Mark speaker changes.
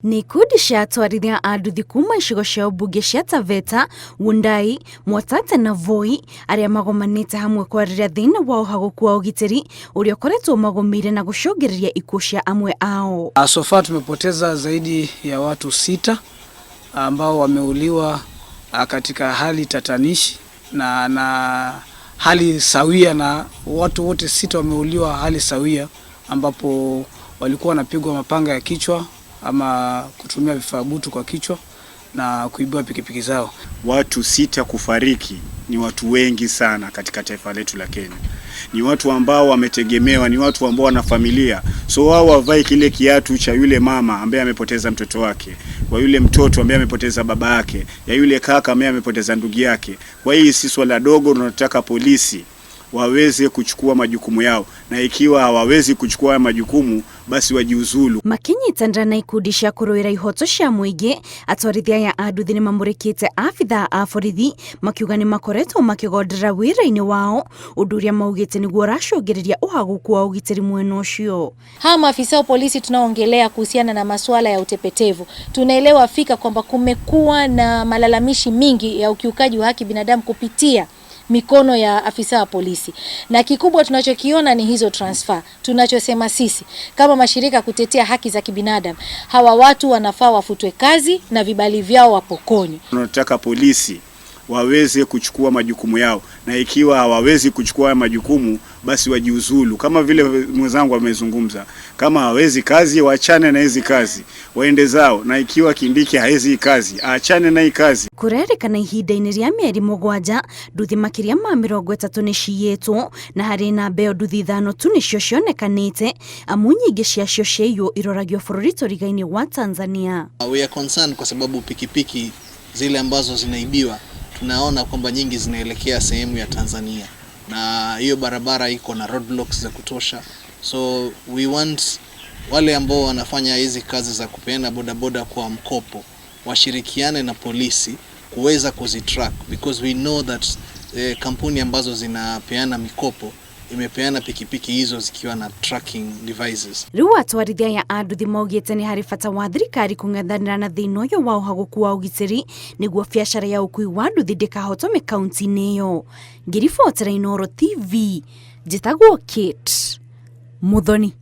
Speaker 1: Nĩ ikundi cia atwarithia a nduthi kuma icigo cia ũmbunge cia Taveta, Wundai, Mwatate na Voi arĩa magomanĩte hamwe kwarĩrĩria thĩna wa ũhagũku wa ũgitĩri ũrĩa ũkoretwo magũmĩire na gũcũngĩrĩria ikuũ cia amwe ao.
Speaker 2: So far tumepoteza zaidi ya watu 6 ambao wameuliwa katika hali tatanishi na hali sawia, na watu wote 6 wameuliwa hali sawia, ambapo walikuwa wanapigwa mapanga ya kichwa ama kutumia vifaa butu kwa kichwa na kuibiwa pikipiki zao.
Speaker 3: Watu 6 kufariki ni watu wengi sana katika taifa letu la Kenya. Ni watu ambao wametegemewa, ni watu ambao wana familia. So wao wavae kile kiatu cha yule mama ambaye amepoteza mtoto wake, kwa yule mtoto ambaye amepoteza baba yake, ya yule kaka ambaye amepoteza ndugu yake. Kwa hii si swala dogo, tunataka polisi waweze kuchukua majukumu yao, na ikiwa hawawezi kuchukua majukumu basi wajiuzulu.
Speaker 1: Makinyitanĩra na ikundi cia kũrũĩra ihoto cia mũingĩ, atwarithia aya a nduthi nĩ mamũrĩkĩte abithaa a borithi makiuga nĩ makoretwo makĩgondera wĩra-inĩ wao, ũndũ ũrĩa maugĩte nĩguo ũracũngĩrĩria ũhagũku wa ũgitĩri mwena ũcio.
Speaker 4: Hawa maafisa wa polisi tunaoongelea kuhusiana na masuala ya utepetevu, tunaelewa fika kwamba kumekuwa na malalamishi mingi ya ukiukaji wa haki binadamu kupitia mikono ya afisa wa polisi, na kikubwa tunachokiona ni hizo transfer. Tunachosema sisi kama mashirika kutetea haki za kibinadamu, hawa watu wanafaa wafutwe kazi na vibali vyao wapokonywe.
Speaker 3: Tunataka polisi waweze kuchukua majukumu yao, na ikiwa hawawezi kuchukua majukumu basi wajiuzulu. Kama vile mwenzangu amezungumza, kama hawezi kazi waachane na hizi kazi waende zao, na ikiwa Kindiki hawezi kazi aachane na hii kazi.
Speaker 1: Kurerĩkana ihinda-inĩ rĩa mĩeri 7 nduthi makĩria ma 30 nĩ ciyĩtwo, na harĩ namba ĩyo nduthi 5 tu nĩcio cionekanĩte, amu nyingĩ ciacio ciaiywo iroragio bũrũri tũrigainĩ wa Tanzania.
Speaker 5: We are concerned kwa sababu pikipiki zile ambazo zinaibiwa tunaona kwamba nyingi zinaelekea sehemu ya Tanzania, na hiyo barabara iko na roadblocks za kutosha, so we want wale ambao wanafanya hizi kazi za kupeana bodaboda kwa mkopo washirikiane na polisi kuweza kuzitrack, because we know that kampuni ambazo zinapeana mikopo imepeana pikipiki hizo zikiwa na tracking devices.
Speaker 1: Rĩu atwarithia aya a nduthi maugĩte nĩ harĩ bata wa thirikari kũng'ethanĩra na thĩna ũyũ wa ũhagũku wa ũgitĩri nĩguo biacara ya ũkui wa nduthi ndĩkahotome kaunti-inĩ ĩyo. Ngĩribotera Inooro TV, njĩtagwo Kate Muthoni.